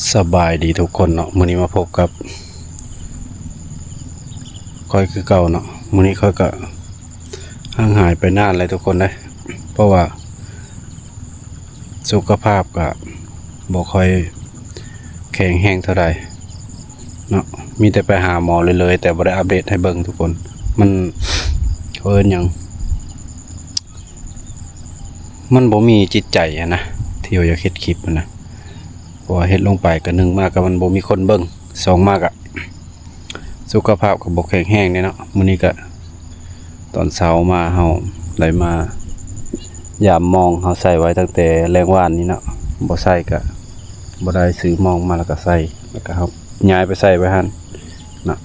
ສະບາຍດີທຸກຄົນເນາະ, ມື້ນີ້ມາພົບກັບຂ້ອຍຄືເກົ່າເນາະ. ມື້ນີ້ຂ້ອຍກະຫ່າງຫາຍໄປນານແລ້ວທຸກຄົນເດ້, ເພາະວ່າສຸຂະພາບກະບໍ່ຄ່ອຍແຂງແຮງເທົ່າໃດເນາະ, ມີແຕ່ໄປຫາໝໍເລື້ອຍໆ ແຕ່ບໍ່ໄດ້ອັບເດດໃຫ້ເບິ່ງທຸກຄົນ. ມັນ ເຂົາເອີ້ນຫຍັງ? ມັນບໍ່ມີຈິດໃຈຫັ້ນນະ ທີ່ວ່າຢາກເຮັດຄລິບຫັ້ນນະ, ເພາະວ່າເຮັດລົງໄປກະ ໜຶ່ງມາກະມັນບໍ່ມີຄົນເບິ່ງ, ສອງມາກະສຸຂະພາບກະບໍ່ແຂງແຮງແດ່ເນາະ. ມື້ນີ້ກະຕອນເຊົ້າມາເຮົາໄດ້ມາຢາມມອງ, ເຮົາໃສ່ໄວ້ຕັ້ງແຕ່ແລງວານນີ້ເນາະ, ບໍ່ໃສ່ກະບໍ່ໄດ້, ຊື້ມອງມາແລ້ວກະໃສ່ ແລ້ວກະເຮົາຍ້າຍໄປໃສ່ໄວ້ຫັ້ນເນາະ.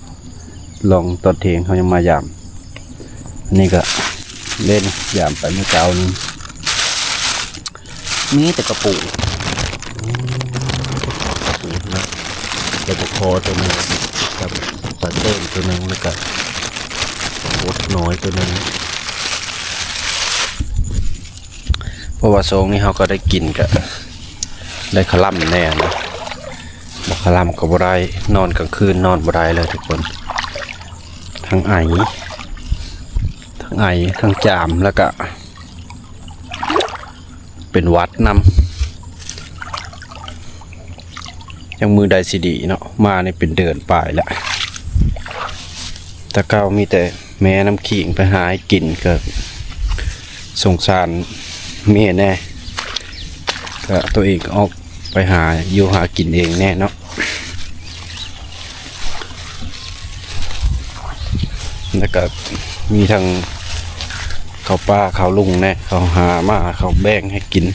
ລອງຕອນທ່ຽງເຮົາຍັງມາຢາມ. ອັນນີ້ກະເດ້ ຢາມໄປມື້ເຊົ້ານີ້ ມີແຕ່ກະປູ ກະປູນະ, ແລ້ວກະຄໍໂຕໜຶ່ງ ກັບປາເຕັ້ງໂຕໜຶ່ງ ແລ້ວກະກົບນ້ອຍໂຕໜຶ່ງ. ເພາະວ່າຊ່ວງນີ້ເຮົາກະໄດ້ກິນກະໄດ້ຄະລ່ຳແດ່ນະ, ບໍ່ຄະລ່ຳກະບໍ່ໄດ້, ນອນກາງຄືນນອນບໍ່ໄດ້ເລີຍທຸກຄົນ, ທັງໄອ ທັງໄອ ທັງຈາມ ແລ້ວກະເປັນຫວັດນຳ. ຈັ່ງມື້ໃດຊິດີເນາະ, ມານີ້ເປັນເດືອນປາຍແລ້ວ. ແຕ່ເກົ່າມີແຕ່ແມ່ນ້ຳຂິງໄປຫາໃຫ້ກິນ ກະສົງສານແມ່ແດ່, ກະໂຕເອງກະອອກໄປຫາຢູ່ຫາກິນເອງແດ່ເນາະ. ແລ້ວກະມີທັງເຂົ້າປ່າເຂົ້າລຸງແດ່, ເຂົາຫາມາເຂົາແບ່ງໃຫ້ກິນ,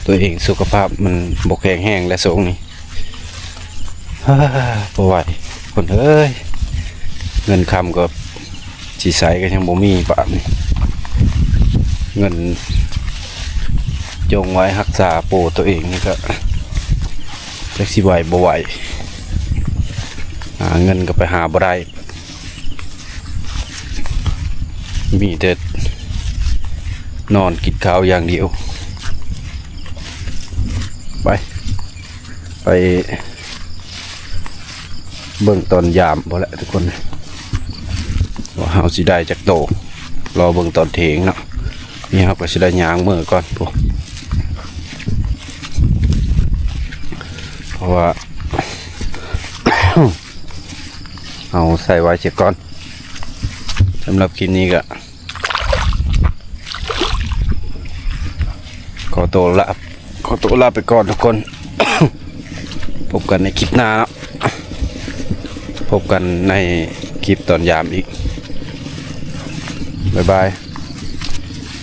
ໂຕເອງສຸຂະພາບມັນບໍ່ແຂງແຮງແລ້ວຊ່ວງນີ້. ບໍ່ໄຫວຄົນເອີຍ, ເງິນຄຳກະຊິໃຊ້ກະຍັງບໍ່ມີບາດນີ້, ເງິນຈົ່ງໄວ້ຮັກສາໂປໂຕເອງນີ້ກະຈັກຊິໄຫວບໍ່ໄຫວ, ຫາເງິນກະໄປຫາບໍ່ໄດ້, ມີແຕ່ນອນກິນເຂົ້າຢ່າງດຽວ. ໄປ ໄປເບິ່ງຕອນຢາມພຸ້ນແຫຼະທຸກຄົນ, ວ່າເຮົາຊິໄດ້ຈັກໂຕ, ລໍເບິ່ງຕອນທ່ຽງເນາະ. ນີ້ເຮົາກະຊິໄດ້ຍ່າງເມືອກ່ອນພຸ້ນ, ເພາະວ່າເຮົາໃສ່ໄວ້ເສຍກ່ອນ. ສຳລັບຄລິບນີ້ກະ ຂໍໂຕລາ ຂໍໂຕລາໄປກ່ອນທຸກຄົນ, ພົບກັນໃນຄລິບໜ້າເນາະ, ພົບກັນໃນຄລິບຕອນຢາມອີກ. ບາຍບາຍ,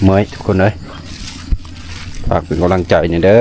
ເມື່ອຍທຸກຄົນເອີຍ, ຝາກເປັນກຳລັງໃຈແດ່ເດີ.